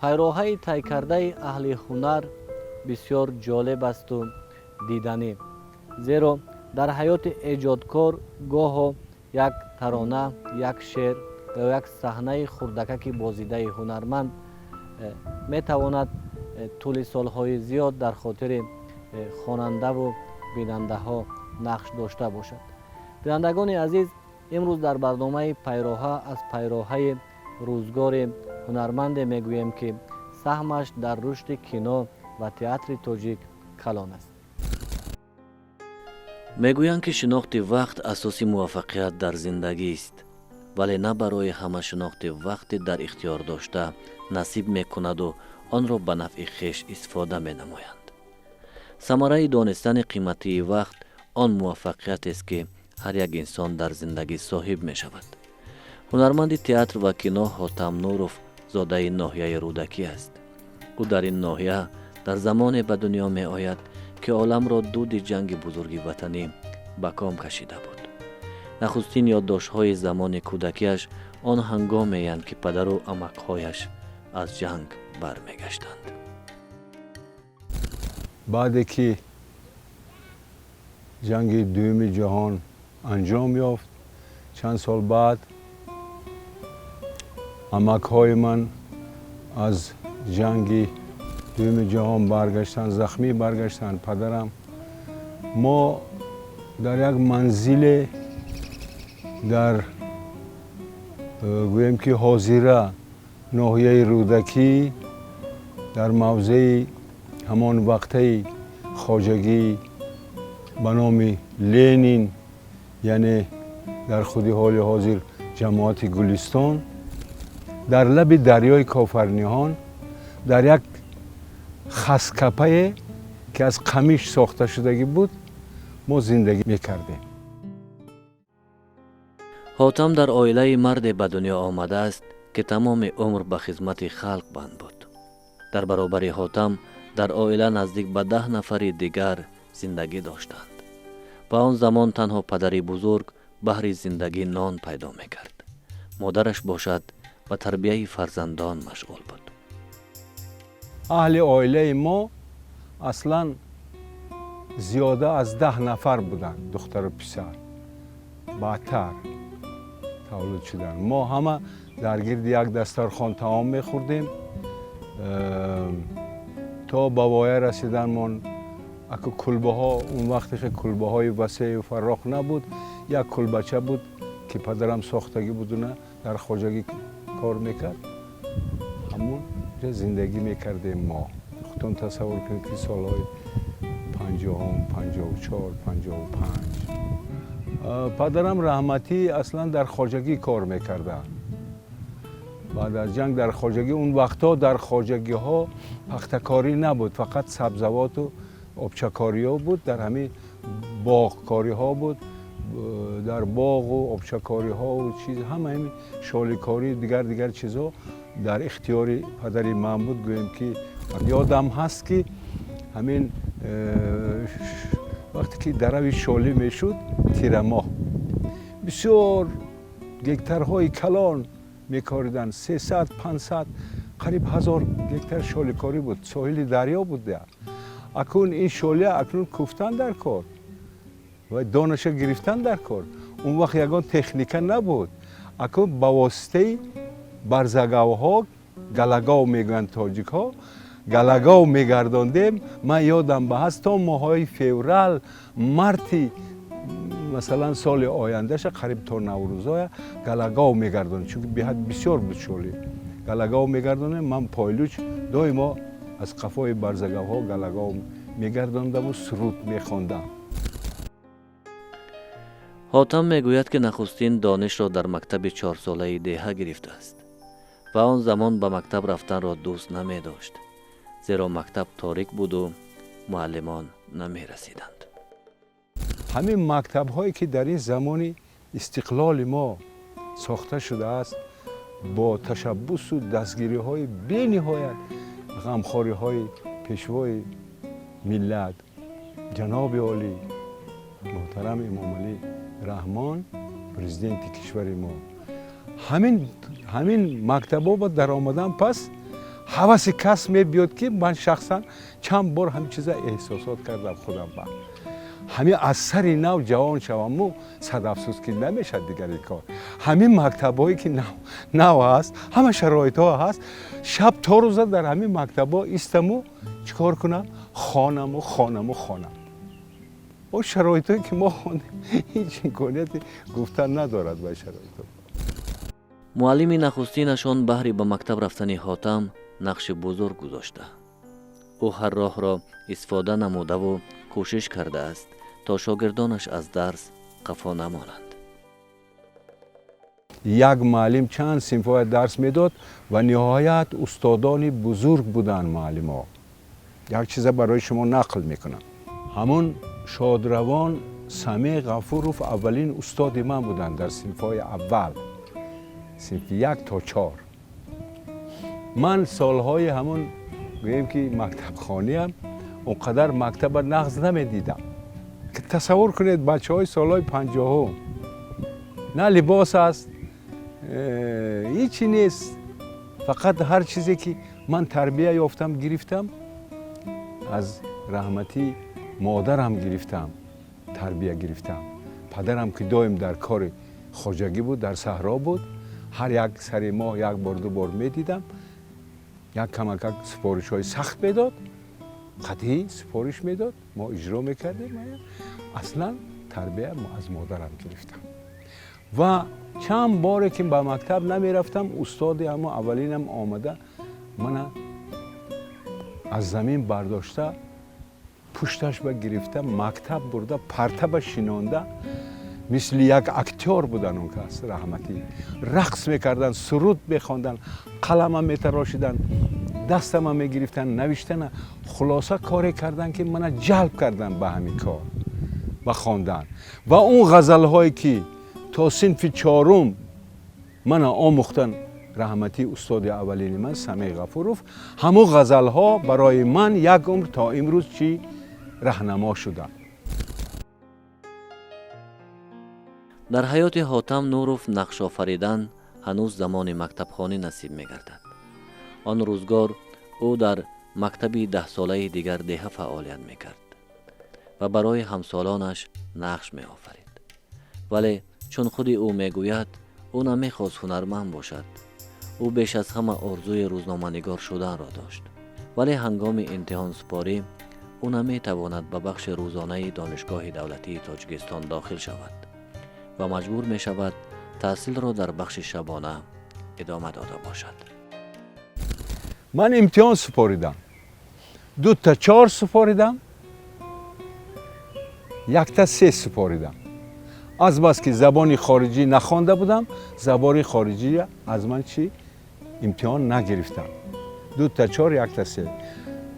Пайроҳаи тай кардаи аҳли ҳунар бисёр ҷолиб асту диданӣ, зеро дар ҳаёти эҷодкор гоҳо як тарона, як шеър ё як саҳнаи хурдакаки бозидаи ҳунарманд метавонад тӯли солҳои зиёд дар хотири хонандаву бинандаҳо нақш дошта бошад. Бинандагони азиз, имрӯз дар барномаи «Пайроҳа» аз пайроҳаи рӯзгори ҳунарманде мегӯем, ки саҳмаш дар рушди кино ва театри тоҷик калон аст. Мегӯянд, ки шинохти вақт асоси муваффақият дар зиндагист, вале на барои ҳама шинохти вақти дар ихтиёр дошта насиб мекунаду онро ба нафъи хеш истифода менамоянд. Самараи донистани қиматии вақт он муваффақиятест, ки ҳар як инсон дар зиндагӣ соҳиб мешавад. Ҳунарманди театр ва кино Ҳотам Нуров зодаи ноҳияи Рӯдакӣ аст. Ӯ дар ин ноҳия дар замоне ба дунё меояд, ки оламро дуди ҷанги бузурги ватанӣ ба ком кашида буд. Нахустин ёддоштҳои замони кӯдакиаш он ҳангомеянд, ки падару амакҳояш аз ҷанг бармегаштанд. Баъде ки ҷанги дуюми ҷаҳон анҷом ёфт, чанд сол баъд амакҳои ман аз ҷанги дуюми ҷаҳон баргаштанд, захмӣ баргаштанд. Падарам, мо дар як манзиле дар гӯем ки ҳозира ноҳияи Рӯдакӣ, дар мавзеи ҳамон вақтаи хоҷагӣ ба номи Ленин, яъне дар худи ҳоли ҳозир ҷамоати Гулистон, дар лаби дарёи Кофарниҳон, дар як хаскапае, ки аз қамиш сохта шудагӣ буд, мо зиндагӣ мекардем. Ҳотам дар оилаи марде ба дунё омадааст, ки тамоми умр ба хизмати халқ банд буд. Дар баробари Ҳотам дар оила наздик ба 10 нафари дигар зиндагӣ доштанд ва он замон танҳо падари бузург баҳри зиндагӣ нон пайдо мекард, модараш бошад, ба тарбияи фарзандон машғул буд. Аҳли оилаи мо аслан зиёда аз 10 нафар буданд, духтару писар баъдтар таваллуд шуданд. Мо ҳама дар гирди як дастархон таом мехӯрдем то ба воя расиданмон. Аку кулбаҳо он вақте ки кулбаҳои васею фарроқ набуд, як кулбача буд, ки падарам сохтагӣ будуна дар хоҷагӣ кор мекард, ҳамон ҷа зиндагӣ мекардем мо. Худтон тасаввур кунед, ки солҳои 50-ум, 54, 55. Падарам раҳматӣ аслан дар хоҷагӣ кор мекарданд. Баъд аз ҷанг дар хоҷагӣ, он вақтҳо дар хоҷагиҳо пахтакорӣ набуд, фақат сабзавоту обчакориҳо буд, дар ҳамин боғкориҳо буд, дар боғу обчакориҳову чиз, ҳама ҳамин шоликорӣ, дигар дигар чизҳо дар ихтиёри падари ман буд. Гӯем ки ёдам ҳаст, ки ҳамин вақте ки дарави шолӣ мешуд, тирамоҳ, бисёр гектарҳои калон мекориданд, 300, 500, қариб 1000 гектар шоликорӣ буд, соҳили дарё буд. Акнун ин шолия акнун куфтан дар кор ва донаша гирифтан дар кор. Он вақт ягон техника набуд. Акнун ба воситаи барзагавҳо, галагов мегӯянд тоҷикҳо, галагов мегардондем. Ман ёдам ба ҳаст, то моҳҳои феврал, марти, масалан, соли ояндаша, қариб то Наврӯзоя галагов мегардонем, чунки беҳад бисёр буд шолӣ. Галагов мегардонем, ман пойлуч доимо аз қафои барзагавҳо галагов мегардондаму суруд мехондам. Ҳотам мегӯяд, ки нахустин донишро дар мактаби чорсолаи деҳа гирифтааст ва он замон ба мактаб рафтанро дӯст намедошт, зеро мактаб торик буду муаллимон намерасиданд. Ҳамин мактабҳое, ки дар ин замони истиқлоли мо сохта шудааст, бо ташаббусу дастгириҳои бениҳоят, ғамхориҳои Пешвои миллат, ҷаноби олӣ муҳтарам Эмомалӣ Раҳмон, президенти кишвари мо, ҳамин мактабҳо ба даромадан пас Ҳаваси кас мебиёд, ки ман шахсан чанд бор ҳамин чиза эҳсосот кардам худам ба ҳамин аз сари нав ҷавон шаваму. Сад афсӯс, ки намешад дигар ин кор. Ҳамин мактабҳое, ки нав ҳаст, ҳама шароитҳо ҳаст, шаб то рӯза дар ҳамин мактабҳо истаму чӣ кор кунам? Хонаму, хонаму, хонам. О шароитҳое, ки мо хондем, ҳеҷ имконияти гуфтан надорад ба шароитҳо. Муаллими нахустинашон баҳри ба мактаб рафтани Ҳотам нақши бузург гузошта. Ӯ ҳар роҳро истифода намудаву кӯшиш кардааст, то шогирдонаш аз дарс қафо намонанд. Як муаллим чанд синфҳоя дарс медод ва ниҳоят устодони бузург буданд муаллимҳо. Як чиза барои шумо нақл мекунам. Ҳамун шодравон Самеъ Ғафуров аввалин устоди ман буданд дар синфҳои аввал, синфи 1 то 4. Ман солҳои ҳамун, гӯем, ки мактабхониам он қадар мактаба нағз намедидам. Тасаввур кунед, бачаҳои солҳои 50-ум, на либос аст, ҳичи нест, фақат ҳар чизе, ки ман тарбия ёфтам, гирифтам, аз раҳматии модарам гирифтам, тарбия гирифтам. Падарам, ки доим дар кори хоҷагӣ буд, дар саҳро буд, ҳар як сари моҳ як бор, ду бор медидам. Як камакак супоришҳои сахт медод, қатъӣ супориш медод, мо иҷро мекардем. Аслан тарбия аз модарам гирифтам ва чанд боре, ки ба мактаб намерафтам, устоди ҳамо аввалинам омада, мана аз замин бардошта, пушташ ба гирифта, мактаб бурда, партаба шинонда. Мисли як актёр будан он кас раҳматӣ. Рақс мекарданд, суруд мехонданд, қалама метарошиданд, дастама мегирифтанд, навиштана. Хулоса, коре карданд, ки мана ҷалб карданд ба ҳамин кор, ба хондан. Ва он ғазалҳое, ки то синфи чорум мана омӯхтан раҳматии устоди аввалини ман Самеъ Ғафуров, ҳамон ғазалҳо барои ман як умр то имрӯз чӣ раҳнамо шуданд. Дар ҳаёти Ҳотам Нуров нақшофаридан ҳанӯз замони мактабхонӣ насиб мегардад. Он рӯзгор ӯ дар мактаби 10-солаи дигар деҳа фаъолият мекард ва барои ҳамсолонаш нақш меофарид. Вале чун худи ӯ мегӯяд, ӯ намехост ҳунарманд бошад. Ӯ беш аз ҳама орзуи рӯзноманигор шуданро дошт. Вале ҳангоми имтиҳонсупорӣ ӯ наметавонад ба бахши рӯзонаи Донишгоҳи давлатии Тоҷикистон дохил шавад ва маҷбур мешавад таҳсилро дар бахши шабона идома дода бошад. Ман имтиҳон супоридам, дута чор супоридам, якта се супоридам. Азбаски забони хориҷӣ нахонда будам, забони хориҷӣ аз ман чӣ имтиҳон нагирифтам. Дута чор, якта се.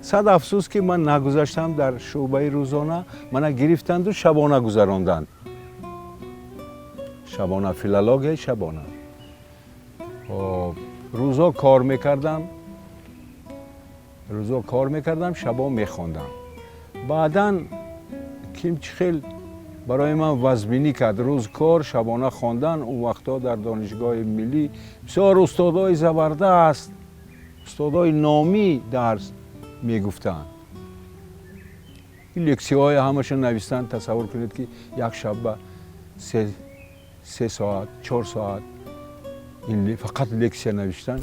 Сад афсӯс, ки ман нагузаштам дар шӯъбаи рӯзона. Мана гирифтанду шабона гузаронданд, шабона, филологияи шабона. Рӯзо кор мекардам, рӯзо кор мекардам, шабо мехондам. Баъдан ким чӣ хел барои ман вазбинӣ кард: рӯз кор, шабона хондан. Он вақтҳо дар Донишгоҳи миллӣ бисёр устодои забардаст, устодои номӣ дарс мегуфтанд. Лексияҳои ҳамаша навистанд. Тасаввур кунед, ки як шабба 3 соат, 4 соат ин фақат лексия навиштан.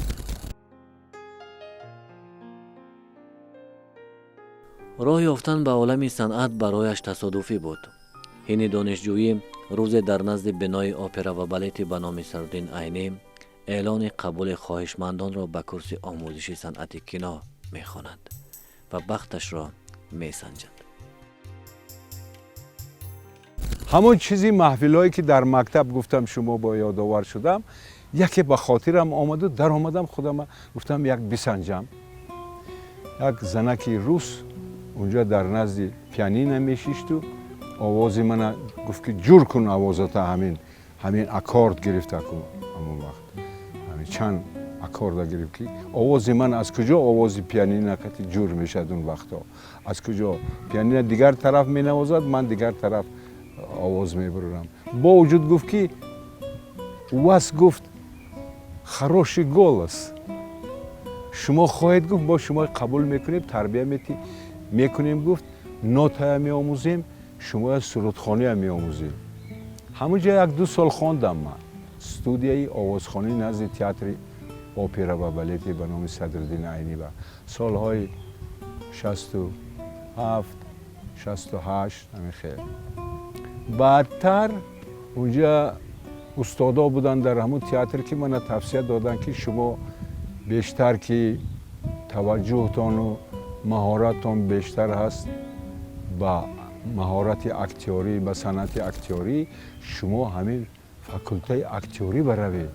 Роҳ ёфтан ба олами санъат барояш тасодуфӣ буд. Ҳини донишҷӯӣ рӯзе дар назди бинои опера ва балети ба номи Садриддин Айнӣ эълони қабули хоҳишмандонро ба курси омӯзиши санъати кино мехонад ва бахташро месанҷад. Ҳамон чизи маҳфилҳое, ки дар мактаб гуфтам, шумо бо ёдовар шудам. Яке ба хотирам омаду даромадам, худама гуфтам, як бисанҷам. Як занаки рус унҷа дар назди пианино мешишту овози мана гуфт, ки ҷур кун овозата, ҳамин аккорд гирифта кун. Ҳамон вақт ҳамин чанд аккорда гирифт, ки овози ман аз куҷо овози пианино қати ҷур мешавад? Он вақтҳо аз куҷо? Пианино дигар тараф менавозад, ман дигар тараф овоз мебурам. Бо вуҷуд гуфт, ки у вас, гуфт, хороший голос. Шумо хоҳед, гуфт, мо шумо қабул мекунем, тарбия мекунем, гуфт, нотая меомӯзем, шумоя сурудхония меомӯзем. Ҳамун ҷо 1-2 сол хондам ман, студияи овозхонӣ назди театри опера ва балети ба номи Садриддин Айнӣ, ба солҳои 67, 68, ҳамин хел. Баъдтар унҷа устодо буданд дар ҳамун театр, ки мана тавсия доданд, ки шумо бештар ки таваҷҷӯҳтону маҳораттон бештар ҳаст ба маҳорати актёрӣ, ба санъати актёрӣ, шумо ҳамин факултаи актёрӣ баравед.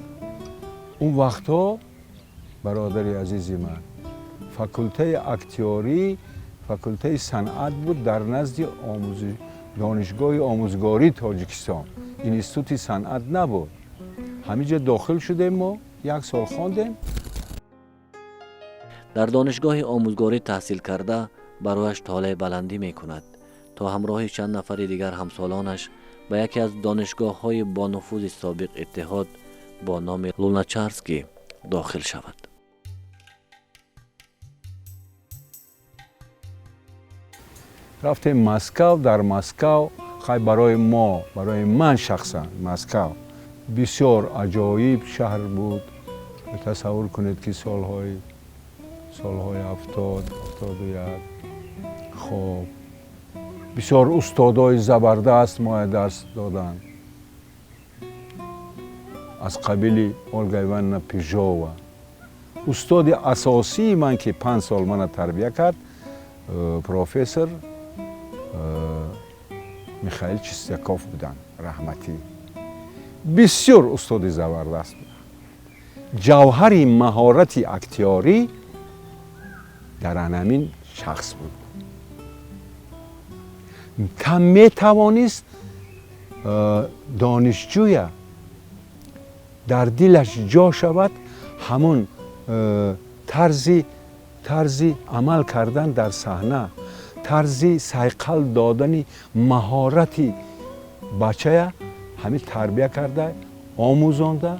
Он вақтҳо, бародари азизи ман, факултаи актёрӣ факултаи санъат буд дар назди Донишгоҳи омӯзгории Тоҷикистон, институти санъат набуд. Ҳамин ҷо дохил шудем, мо як сол хондем. Дар донишгоҳи омӯзгорӣ таҳсил карда, барояш толеъ баландӣ мекунад, то ҳамроҳи чанд нафари дигар ҳамсолонаш ба яке аз донишгоҳҳои бонуфузи собиқ иттиҳод бо номи Луначарский дохил шавад. Рафтем Москав. Дар Москав, хай, барои мо, барои ман шахсан Москав бисёр аҷоиб шаҳр буд. Тасаввур кунед, ки солҳои 70, 71. Хоб, бисёр устодои забардаст моя дарс доданд, аз қабили Ольга Ивановна Пижова. Устоди асосии ман, ки 5 сол мана тарбия кард, профессор Михаил Чистяков буданд, раҳматӣ. Бисёр устоди забардаст буд. Ҷавҳари маҳорати актёрӣ дар анамин шахс буд. Та метавонист донишҷӯя дар дилаш ҷо шавад ҳамун тарзи амал кардан дар саҳна, тарзи сайқал додани маҳорати бачая, ҳамин тарбия карда, омӯзонда,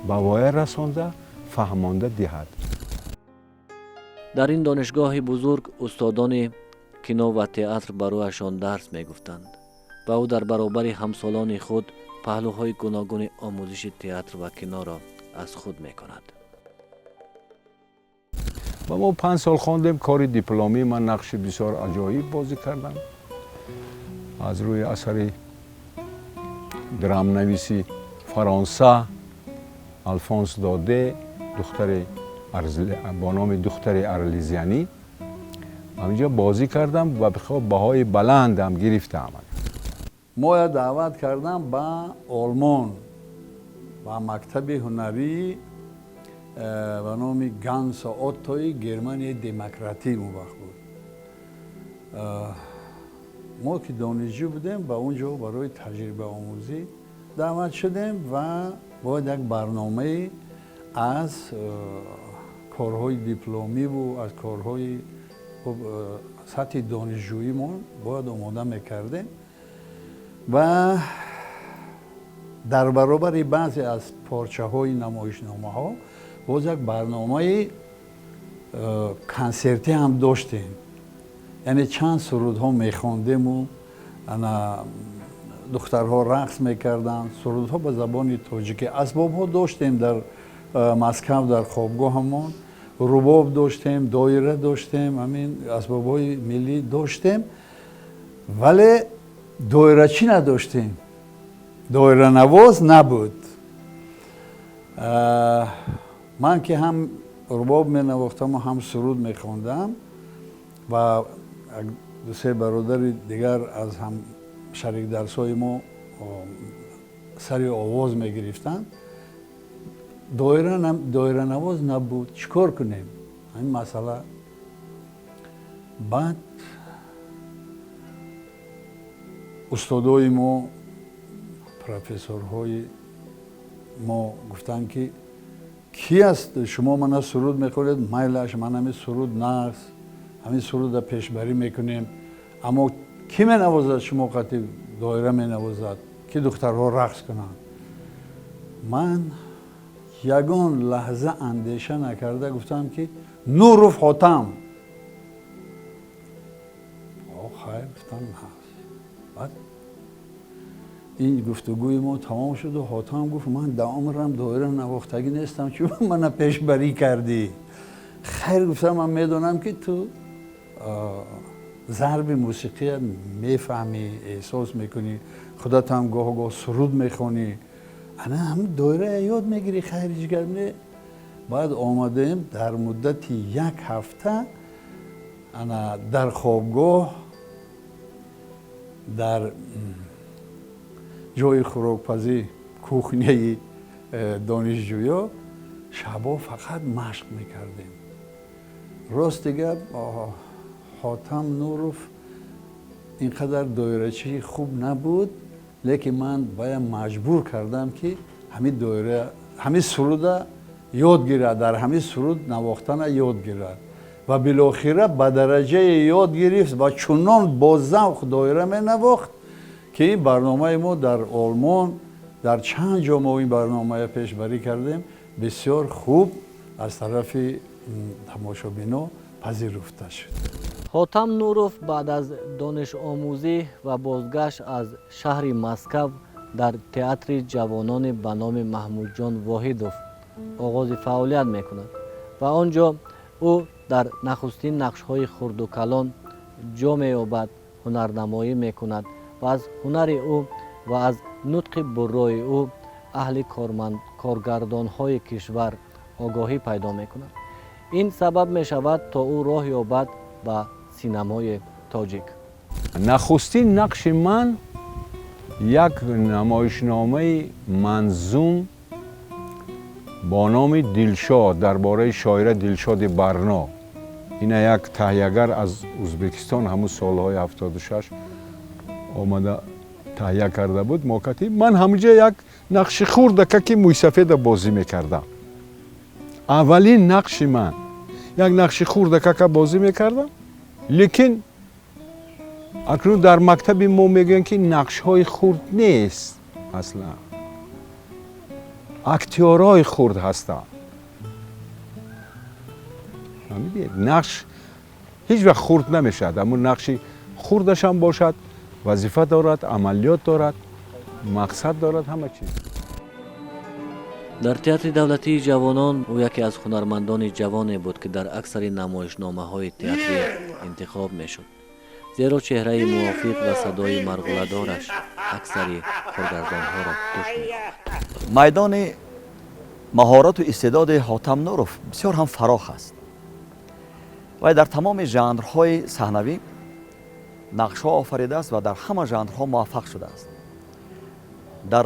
ба воя расонда, фаҳмонда диҳад. Дар ин донишгоҳи бузург устодони кино ва театр барояшон дарс мегуфтанд ва ӯ дар баробари ҳамсолони худ паҳлӯҳои гуногуни омӯзиши театр ва киноро аз худ мекунад. Ва мо 5 сол хондем. Кори дипломӣ ман нақши бисёр аҷоиб бозӣ кардам аз рӯи асари драмнависи Фаронса Алфонс Доде, духтари бо номи «Духтари Арлезианӣ». Ҳаминҷо бозӣ кардам ва баҳои баландам гирифтам. Моя даъват кардам ба Олмон, ба мактаби ҳунарии ба номи Ганса Оттои Германияи Демократӣ он вақт буд. Мо ки донишҷӯ будем, ба он ҷо барои таҷрибаомӯзӣ даъват шудем ва бояд як барномае аз корҳои дипломиву аз корҳои сатҳи донишҷӯимон бояд омода мекардем. Ва дар баробари баъзе аз порчаҳои намоишномаҳо боз як барномаи консертӣ ҳам доштем, яъне чанд сурудҳо мехондему ана духтарҳо рақс мекарданд, сурудҳо ба забони тоҷикӣ. Асбобҳо доштем дар Москав, дар хобгоҳамон рубоб доштем, доира доштем, ҳамин асбобҳои миллӣ доштем, вале доирачӣ надоштем, доиранавоз набуд. Ман ки ҳам рубоб менавохтаму ҳам суруд мехондам ва дусе бародари дигар аз ҳам шарикдарсҳои мо сари овоз мегирифтанд, доиранавоз набуд. Чӣ кор кунем, ҳамин масъала. Баъд устодои мо, профессорҳои мо гуфтанд, ки ки аст, шумо мана суруд мехонед, майлаш, ман ҳамин суруд нағз, ҳамин суруда пешбарӣ мекунем, аммо кӣ менавозад, шумо қати доира менавозад, ки духтарҳо рақс кунанд? Ман Ягон лаҳза андеша накарда гуфтам, ки Нуров Ҳотам. Хайр, гуфтам, баъд ин гуфтугӯи мо тамом шуду Ҳотам гуфт: «Ман дар умрам доира навохтагӣ нестам, чун мана пешбарӣ кардӣ?» Хайр, гуфтам, ман медонам, ки ту зарби мусиқия мефаҳмӣ, эҳсос мекунӣ, худатам гоҳ гоҳ суруд мехонӣ, ана ҳам доира ёд мегирӣ. Хайр, ҳеҷ гап не. Баъд омадем, дар муддати як ҳафта ана дар хобгоҳ, дар ҷои хӯрокпазӣ, кухня и донишҷӯё, шабо фақат машқ мекардем. Рости гап, Ҳотам Нуров ин қадар доирачии хуб набуд, лекин ман бая маҷбур кардам, ки ҳамин доира, ҳамин суруда ёд гирад, дар ҳамин суруд навохтана ёд гирад. Ва билохира ба дараҷае ёд гирифт ва чунон бо завқ доира менавохт, ки ин барномаи мо дар Олмон, дар чанд ҷо мо ин барномая пешбарӣ кардем, бисёр хуб аз тарафи тамошобино пазируфта шуд. Ҳотам Нуров баъд аз донишомӯзӣ ва бозгашт аз шаҳри Москав дар Театри ҷавонони ба номи Маҳмудҷон Воҳидов оғози фаъолият мекунад ва он ҷо ӯ дар нахустин нақшҳои хурду калон ҷо меёбад, ҳунарнамоӣ мекунад ва аз ҳунари ӯ ва аз нутқи буррои ӯ аҳли коргардонҳои кишвар огоҳӣ пайдо мекунад. Ин сабаб мешавад, то ӯ роҳ ёбад ба синамои тоҷик. Нахустин нақши ман як намоишномаи манзум бо номи «Дилшод», дар бораи шоира Дилшоди Барно. Ина як таҳиягар аз Ӯзбекистон ҳамун солҳои 76 омада таҳия карда буд мокати. Ман ҳамунҷа як нақши хурдакаки мӯйсафеда бозӣ мекардам. Аввалин нақши ман як нақши хурдакака бозӣ мекардам. Лекин акнун дар мактаби мо мегӯянд, ки нақшҳои хурд нест, аслан актёрҳои хурд ҳастанд. Нақш ҳеҷ вақт хурд намешавад. Ҳамун нақши хурдашам бошад, вазифа дорад, амалиёт дорад, мақсад дорад, ҳама чиз. Дар Театри давлатии ҷавонон ӯ яке аз ҳунармандони ҷавоне буд, ки дар аксари намоишномаҳои театрӣ интихоб мешуд, зеро чеҳраи мувофиқ ва садои марғуладораш аксари коргардонҳоро хуш меомад. Майдони маҳорату истеъдоди Ҳотам Нуров бисёр ҳам фарох аст. Вай дар тамоми жанрҳои саҳнавӣ нақшҳо офаридааст ва дар ҳама жанрҳо муваффақ шудааст: дар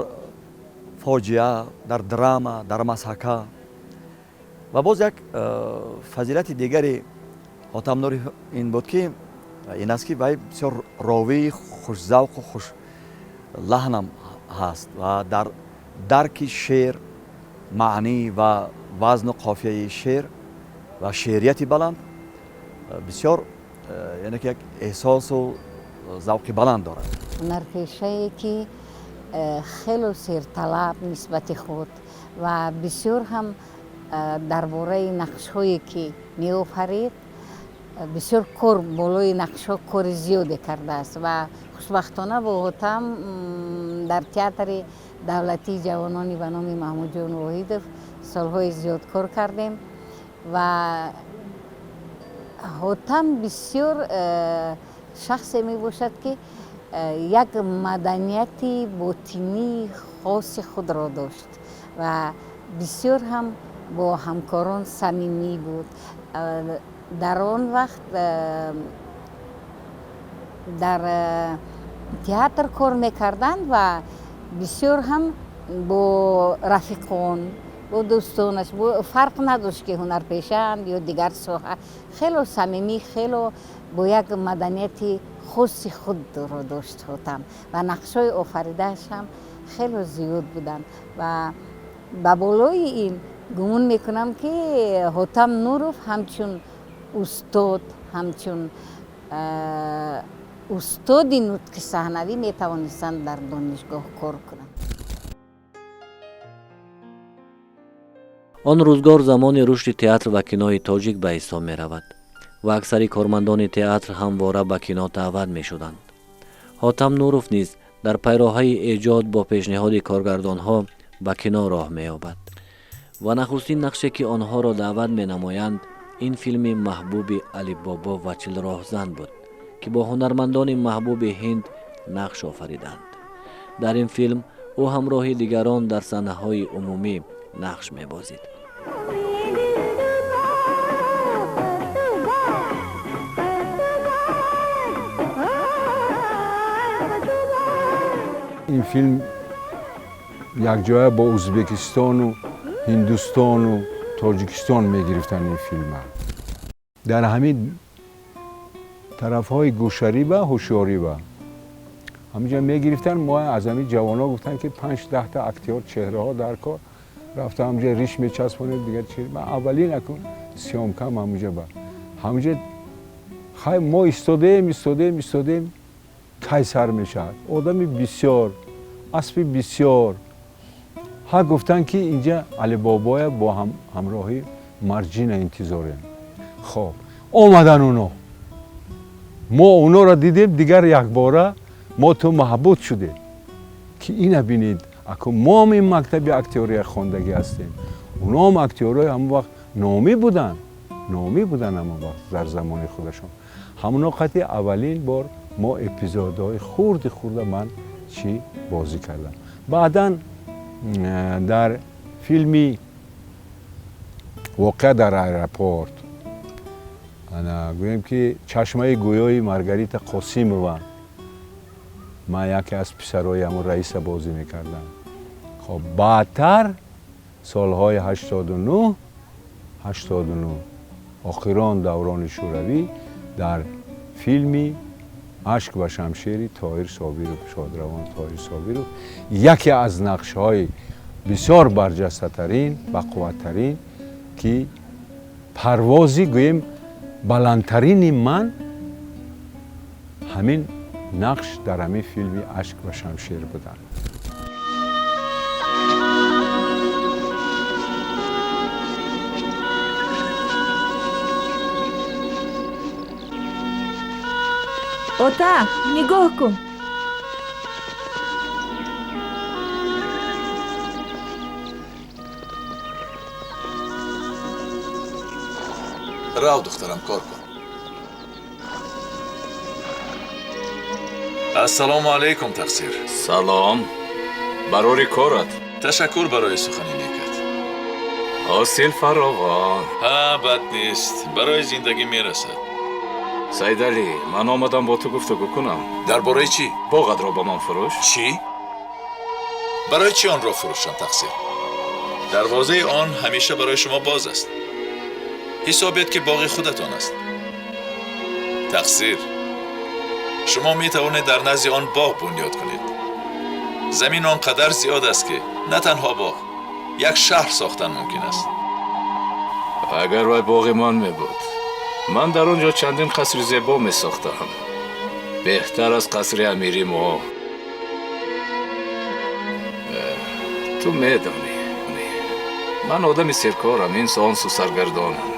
фоҷиа, дар драма, дар мазҳака. Ва боз як фазилати дигари Ҳотам Нуров ин буд, ки ин аст, ки вай бисёр ровии хушзавқу хушлаҳнам ҳаст ва дар дарки шеър, маънӣ ва вазну қофияи шеър ва шеърияти баланд бисёр, яъне ки як эҳсосу завқи баланд дорад. Ҳунарпешае, ки хело серталаб нисбати худ ва бисёр ҳам дар бораи нақшҳое, ки меофарид, бисёр кор, болои нақшҳо кори зиёде кардааст. Ва хушбахтона бо Ҳотам дар Театри давлатии ҷавонони ба номи Маҳмудҷон Воҳидов солҳои зиёд кор кардем. Ва Ҳотам бисёр шахсе мебошад, ки як маданияти ботинии хоси худро дошт ва бисёр ҳам бо ҳамкорон самимӣ буд. Дар он вақт дар театр кор мекарданд ва бисёр ҳам бо рафиқон, бо дӯстонаш, фарқ надошт, ки ҳунарпешаанд ё дигар соҳа, хело самимӣ, хело бо як маданияти хоси худро дошт Ҳотам. Ва нақшҳои офаридааш ҳам хело зиёд буданд. Ва ба болои ин гумон мекунам, ки Ҳотам Нуров ҳамчун устод, ҳамчун устоди нутқи саҳнавӣ метавонистанд дар донишгоҳ кор кунанд. Он рӯзгор замони рушди театр ва кинои тоҷик ба ҳисоб меравад ва аксари кормандони театр ҳамвора ба кино даъват мешуданд. Ҳотам Нуров низ дар пайроҳаи эҷод бо пешниҳоди коргардонҳо ба кино роҳ меёбад ва нахустин нақше, ки онҳоро даъват менамоянд, ин филми маҳбуби Алибобо ва чилроҳзан буд, ки бо ҳунармандони маҳбуби ҳинд нақш офариданд. Дар ин филм ӯ ҳамроҳи дигарон дар саҳнаҳои умумӣ нақш мебозид. Ин филм якҷоя бо Ӯзбекистону Ҳиндустону Тоҷикистон мегирифтанд. Ин филма дар ҳамин тарафҳои гӯшариба, ҳушёриба ҳаминҷа мегирифтанд. Мо аз ҳамин ҷавонҳо гуфтанд, ки панҷ даҳта актёр, чеҳраҳо дар кор рафта, ҳаминҷа риш мечаспонед, дигар чи. Ман аввалин акун съёмка м ҳаминҷа ба ҳаминҷа. Хай, мо истодаем, истодаем, истодаем, кай сар мешавад? Одами бисёр, аспи бисёр. Ҳа, гуфтанд, ки инҷа Алибобоя бо ҳамроҳи Марҷина интизорем. Хоб, омадан уно, мо онора дидем, дигар якбора мо ту маҳбуд шудем, ки ина бинед, аку моам ин мактаби актёрия хондагӣ ҳастем, уноам актёрҳои ҳамон вақт номӣ буданд, номӣ буданд ҳамон вақт дар замони худашон. Ҳамоно қати аввалин бор мо эпизодҳои хурди хурда ман чӣ бозӣ кардам. Баъдан дар филми «Воқеа дар аэропорт», гӯем ки «Чашмаи гӯёи» Маргарита Қосимова, ман яке аз писарои ҳамон раиса бозӣ мекардам. Хоб, баъдтар солҳои 89, 89, охирон даврони шӯравӣ, дар филми «Ашк ва шамшери» Тоҳир Собиров, шодравон Тоҳир Собиров, яке аз нақшҳои бисёр барҷастатарин, бақувваттарин, ки парвози, гӯем, баландтарини ман ҳамин нақш дар ҳамин филми «Ашк ва шамшер» буданд. Ота, нигоҳ кун. Рав, духтарам, кор кун. Ассалому алайкум, тақсир. Салом, барори корат. Ташаккур барои сухани некат. Ҳосил фаровон. Ҳа, бад нест, барои зиндагӣ мерасад. Саидалӣ, ман омадам бо ту гуфтугӯ кунам. Дар бораи чӣ? Боғатро ба ман фурӯш. Чӣ? Барои чӣ онро фурӯшам, тақсир? Дарвозаи он ҳамеша барои шумо боз аст. Ҳисобед, ки боғи худатон аст, тақсир. Шумо метавонед дар назди он боғ бунёд кунед. Замин он қадар зиёд аст, ки на танҳо боғ, як шаҳр сохтан мумкин аст. Агар вай боғи ман мебуд, ман дар он ҷо чандин қасри зебо месохтам, беҳтар аз қасри амири мо. Ту медонӣ, ман одами серкорам, инсонсу саргардонам.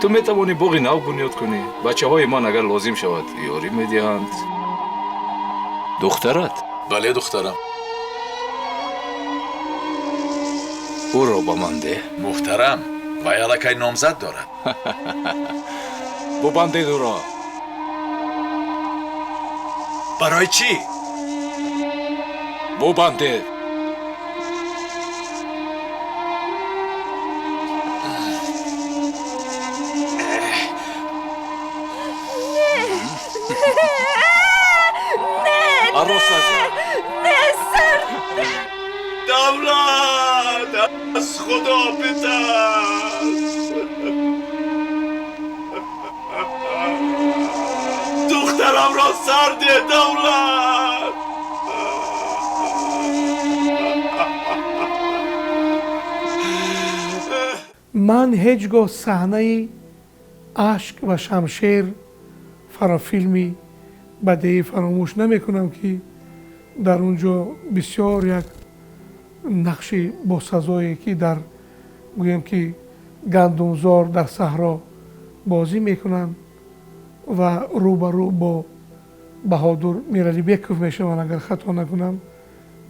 Ту метавонӣ боғи нав бунёд кунӣ. Бачаҳои ман, агар лозим шавад, ёрӣ медиҳанд. Духтарат? Бале, духтарам. Ӯро ба ман деҳ. Муҳтарам, вай аллакай номзад дорад. Бубандед ӯро. Барои чӣ? Бубандед. Аросаза. Давлат, аз худо битарс. Духтарамро сар деҳ, давлат. Ман ҳеҷ гоҳ саҳнаи «Ашк ва шамшер», фарофилми бадеӣ, фаромӯш намекунам, ки дар он ҷо бисёр як нақши босазое, ки дар Гӯем ки гандумзор дар саҳро бозӣ мекунанд ва рӯ ба рӯ бо Баҳодур Миралибеков мешаванд, агар хато накунам,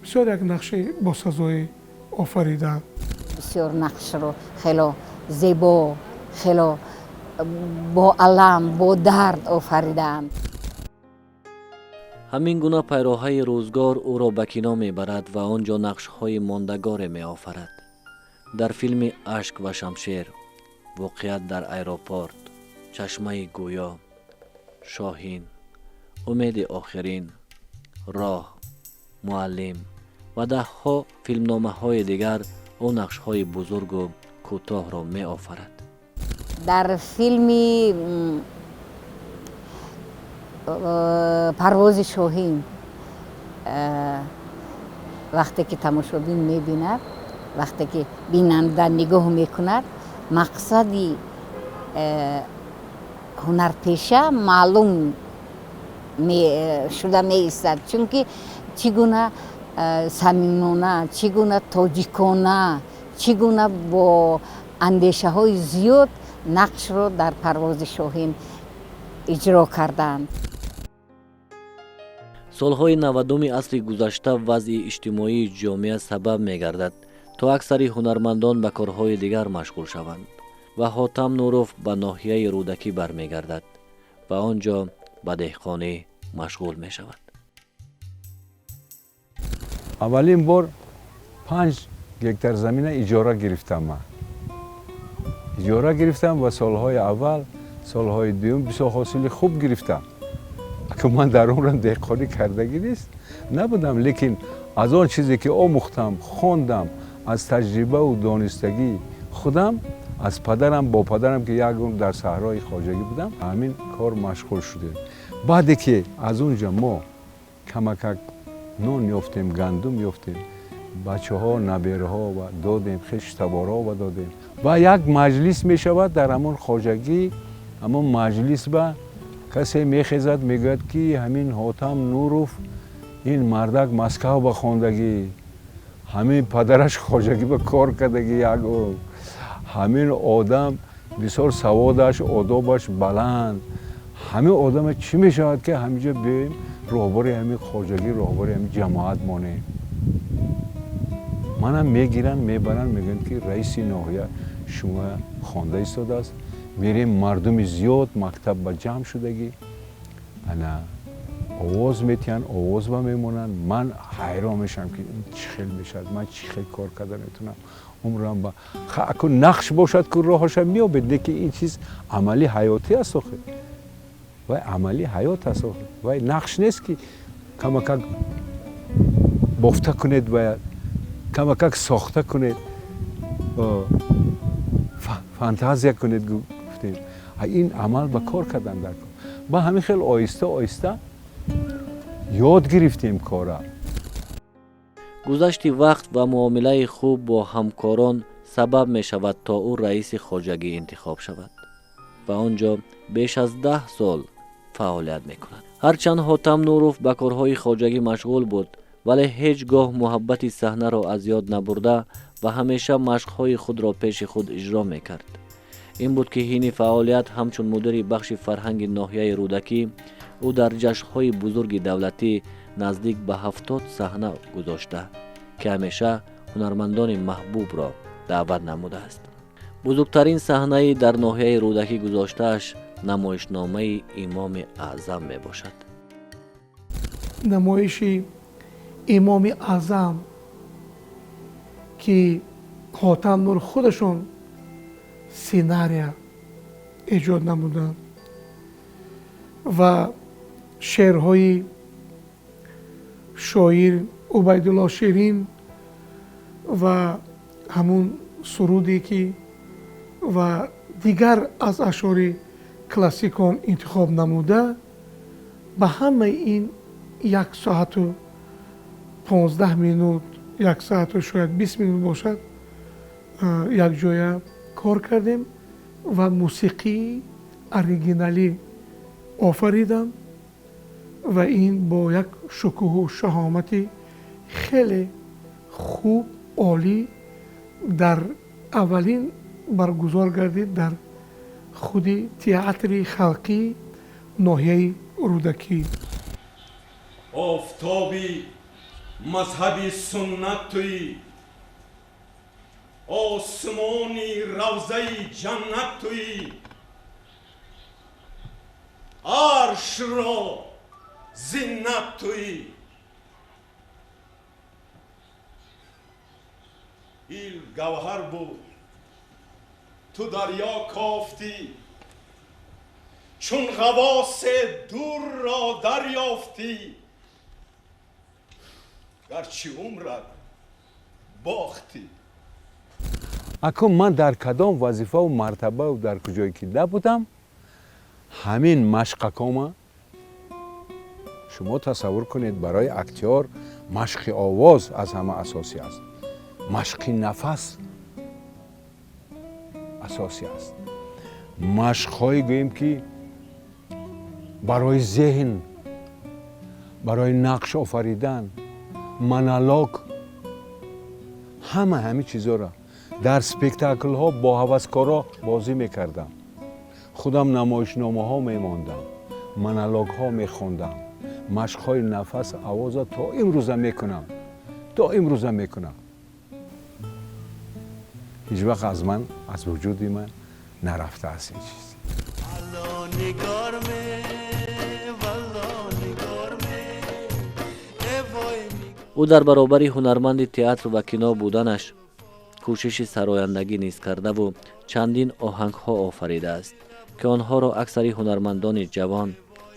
бисёр як нақши босазое офаридаанд. Бисёр нақшро хело зебо, хело бо алам, бо дард офаридаанд. Ҳамин гуна пайроҳаи рӯзгор ӯро ба кино мебарад ва он ҷо нақшҳои мондагоре меофарад. Дар филми «Ашк ва шамшер», «Воқеат дар аэропорт», «Чашмаи гӯё», «Шоҳин», «Умеди охирин», «Роҳ», «Муаллим» ва даҳҳо филмномаҳои дигар ӯ нақшҳои бузургу кӯтоҳро меофарад. Дар филми «Парвози шоҳин» вақте ки тамошобин мебинад, вақте ки бинанда нигоҳ мекунад, мақсади ҳунарпеша маълум шуда меистад, чунки чӣ гуна самимона, чӣ гуна тоҷикона, чӣ гуна бо андешаҳои зиёд нақшро дар «Парвози шоҳин» иҷро карданд. Солҳои 90-уми асри гузашта вазъи иҷтимоии ҷомеа сабаб мегардад, то аксари ҳунармандон ба корҳои дигар машғул шаванд ва Ҳотам Нуров ба ноҳияи Рӯдакӣ бармегардад ва он ҷо ба деҳқонӣ машғул мешавад. Аввалин бор 5 гектар замина иҷора гирифтам. Ман иҷора гирифтам ва солҳои аввал, солҳои дуюм бисёр ҳосили хуб гирифтам. Ака, ман дар умрам деҳқонӣ кардагӣ нест набудам, лекин аз он чизе ки омӯхтам, хондам, аз таҷрибаву донистагии худам, аз падарам, бо падарам, ки як умр дар саҳрои хоҷагӣ будам, ҳамин кор машғул шудем. Баъде ки аз он ҷо мо камакак нон ёфтем, гандум ёфтем, бачаҳо, набераҳо ва додем, хештаборҳо ва додем ва як маҷлис мешавад дар ҳамон хоҷагӣ. Ҳамон маҷлис ба касе мехезад, мегӯяд, ки ҳамин Ҳотам Нуров, ин мардак Москав ба хондагӣ, ҳамин падараш хоҷагӣ ба кор кардагӣ, як ҳамин одам бисёр саводаш, одобаш баланд, ҳамин одама чӣ мешавад, ки ҳаминҷо биёем, роҳбари ҳамин хоҷагӣ, роҳбари ҳамин ҷамоат монем. Манам мегиранд, мебаранд, мегӯянд, ки раиси ноҳия шумо хонда истодааст. Мерем, мардуми зиёд мактаб ба ҷамъ шудагӣ, ана овоз метиҳанд, овоз ба мемонанд. Ман ҳайрон мешавам, ки ин чӣ хел мешавад, ман чӣ хел кор карда метавонам умрам ба аку нақш бошад, ку роҳаша меёбед, лекин ин чиз амали ҳаётӣ аст охи, вай амали ҳаёт аст охи, вай нақш нест, ки камакак бофта кунед, бояд камакак сохта кунед, фантазия кунед. Гуфтем, ин амал ба кор кардан дар кор. Ба ҳамин хел оҳиста оҳиста ёд гирифтем кора. Гузашти вақт ва муомилаи хуб бо ҳамкорон сабаб мешавад, то ӯ раиси хоҷагӣ интихоб шавад ва он ҷо беш аз 10 сол фаъолият мекунад. Ҳарчанд Ҳотам Нуров ба корҳои хоҷагӣ машғул буд, вале ҳеҷ гоҳ муҳаббати саҳнаро аз ёд набурда ва ҳамеша машқҳои худро пеши худ иҷро мекард. Ин буд, ки ҳини фаъолият ҳамчун мудири бахши фарҳанги ноҳияи Рӯдакӣ ӯ дар ҷашнҳои бузурги давлатӣ наздик ба 70 саҳна гузошта, ки ҳамеша ҳунармандони маҳбубро даъват намудааст. Бузургтарин саҳнаи дар ноҳияи Рӯдакӣ гузоштааш намоишномаи «Имоми аъзам» мебошад. Намоиши «Имоми аъзам», ки Ҳотам Нур худашон сценария эҷод намуданд ва шеърҳои шоир Убайдулло Ширин ва ҳамун суруде ки ва дигар аз ашъори классикон интихоб намуда, ба ҳамаи ин 1 соату 15 минут, 1 саату шояд 20 минут бошад, якҷоя кор кардем ва мусиқии оригиналӣ офаридам ва ин бо як шукӯҳу шаҳомати хеле хуб, олӣ дар Аввалин баргузор гардид дар худи театри халқии ноҳияи Рӯдакӣ. Офтоби мазҳаби суннат туӣ, осмони равзаи ҷаннат туӣ, аршро зиннат туӣ. Илм гавҳар буд, ту дарё кофтӣ, чун ғавосе дурро дарёфтӣ, гарчи умрат бохтӣ. Акун ман дар кадом вазифаву мартабаву дар куҷое ки набудам, ҳамин машқакома шумо тасаввур кунед, барои актёр машқи овоз аз ҳама асосӣ аст, машқи нафас асосӣ аст, машқҳое гӯем ки барои зеҳн, барои нақш офаридан, монолог, ҳама ҳамин чизоро дар спектаклҳо бо ҳаваскоро бозӣ мекардам. Худам намоишномаҳо мемондам, монологҳо мехондам, машқҳои нафас, овоза то имрӯза мекунам, то имрӯза мекунам. Ҳеҷ вақт аз ман, аз вуҷуди ман нарафтааст ин чиз. Ӯ дар баробари ҳунарманди театр ва кино буданаш кӯшиши сарояндагӣ низ кардаву чандин оҳангҳо офаридааст, ки онҳоро аксари ҳунармандони ҷавон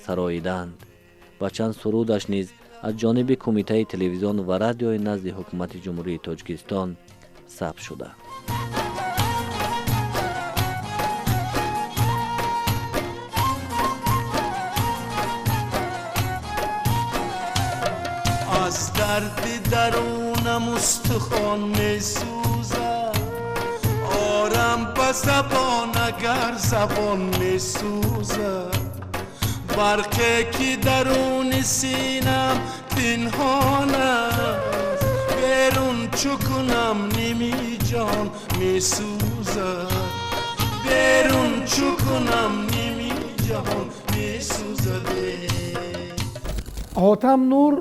сароидаанд ва чанд сурудаш низ аз ҷониби Кумитаи телевизион ва радиои назди Ҳукумати Ҷумҳурии Тоҷикистон сабт шуда. Аз дарди дарунам устухон месӯзад, орам ба забон агар забон месӯзад, барқе ки даруни синам пинҳон аст, берун чу кунам ними ҷон месӯзад, берун чу кунам ними ҷаҳон месӯзад. Ҳотам Нур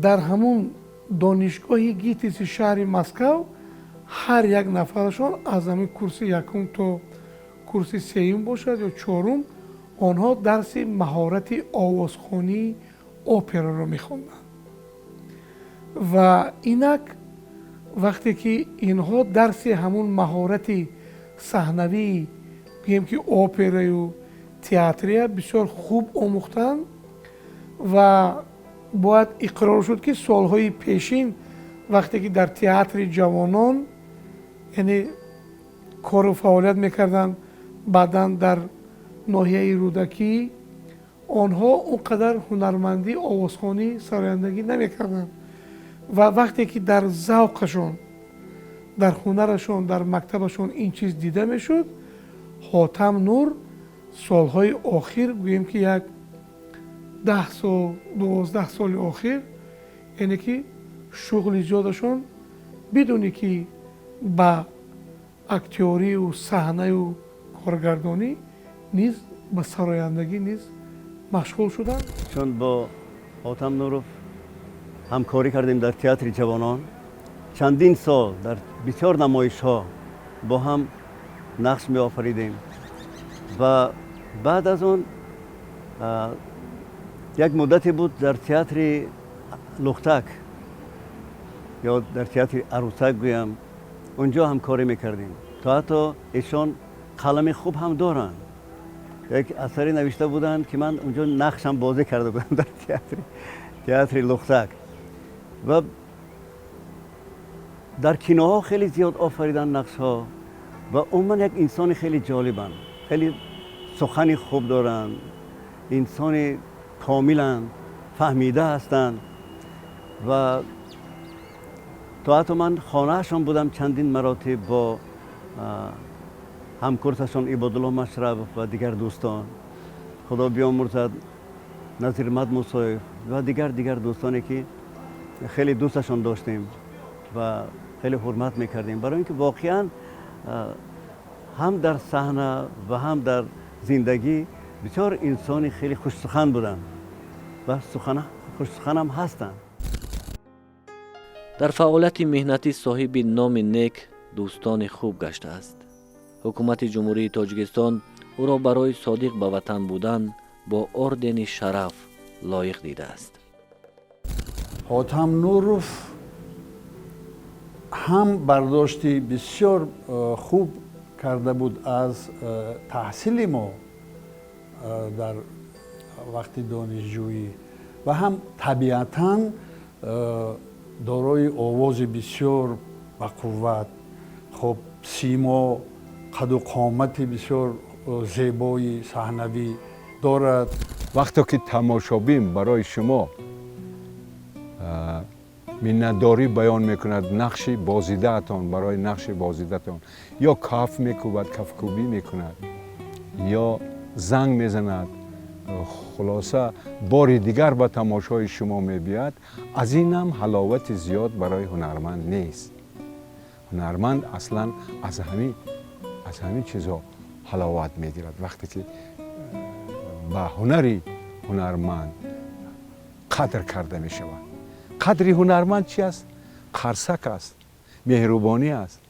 дар ҳамун донишгоҳи ГИТИСи шаҳри Москав ҳар як нафарашон аз ҳамин курси якум то курси сеюм бошад ё чорум, онҳо дарси маҳорати овозхонии операро мехонданд. Ва инак вақте ки инҳо дарси ҳамун маҳорати саҳнавии гӯем ки операю театрия бисёр хуб омӯхтанд ва бояд иқрор шуд, ки солҳои пешин вақте ки дар театри ҷавонон яъне кору фаъолият мекарданд, баъдан дар ноҳияи Рӯдакӣ онҳо он қадар ҳунармандӣ, овозхонӣ, сарояндагӣ намекарданд ва вақте ки дар завқашон, дар ҳунарашон, дар мактабашон ин чиз дида мешуд, Ҳотам Нур солҳои охир гӯем ки як 10 сол, 12 соли охир, яъне ки шуғли зиёдашон бидуни ки ба актёрию саҳнаю коргардонӣ низ ба сарояндагӣ низ машғул шуданд. Чун бо Ҳотам Нуров ҳамкорӣ кардем дар театри ҷавонон, чандин сол дар бисёр намоишҳо бо ҳам нақш меофаридем ва баъд аз он як муддате буд дар театри Лухтак ё дар театри Арӯсак гӯям, унҷо ҳамкорӣ мекардем. То ҳатто эшон қалами хуб ҳам доранд. Як асаре навишта буданд, ки ман унҷо нақшам бозӣ карда будам дар театри Лухтак. Ва дар киноҳо хеле зиёд офариданд нақшҳо ва умуман як инсони хеле ҷолибанд, хеле сухани хуб доранд, инсони комиланд, фаҳмида ҳастанд ва то ҳатто ман хонаашон будам чандин маротиб бо ҳамкурсашон Ибодулло Машрабов ва дигар дӯстон, Худо биёмурзад Назирмад Мусоев ва дигар дӯстоне ки хеле дӯсташон доштем ва Хеле ҳурмат мекардем, барои ин ки воқеан ҳам дар саҳна ва ҳам дар зиндагӣ бисёр инсони хеле хушсухан буданд ва хушсуханам ҳастанд. Дар фаъолияти меҳнатӣ соҳиби номи нек, дӯстони хуб гаштааст. Ҳукумати Ҷумҳурии Тоҷикистон ӯро барои содиқ ба ватан будан бо ордени Шараф лоиқ дидааст. Ҳотам Нуров ҳам бардошти бисёр хуб карда буд аз таҳсили мо дар вақти донишҷӯӣ ва ҳам табиатан дорои овози бисёр бақувват, хоб, симо, қаду қомати бисёр зебои саҳнавӣ дорад. Вақте ки тамошобин барои шумо миннатдорӣ баён мекунад нақши бозидаатон, барои нақши бозидаатон ё каф мекӯбад, кафкӯбӣ мекунад ё занг мезанад, хулоса, бори дигар ба тамошои шумо мебиёяд, аз инам ҳаловати зиёд барои ҳунарманд нест. Ҳунарманд аслан аз ҳамин чизҳо ҳаловат мегирад, вақте ки ба ҳунари ҳунарманд қадр карда мешавад. Қадри ҳунарманд чи аст? Қарсак аст, меҳрубонӣ аст.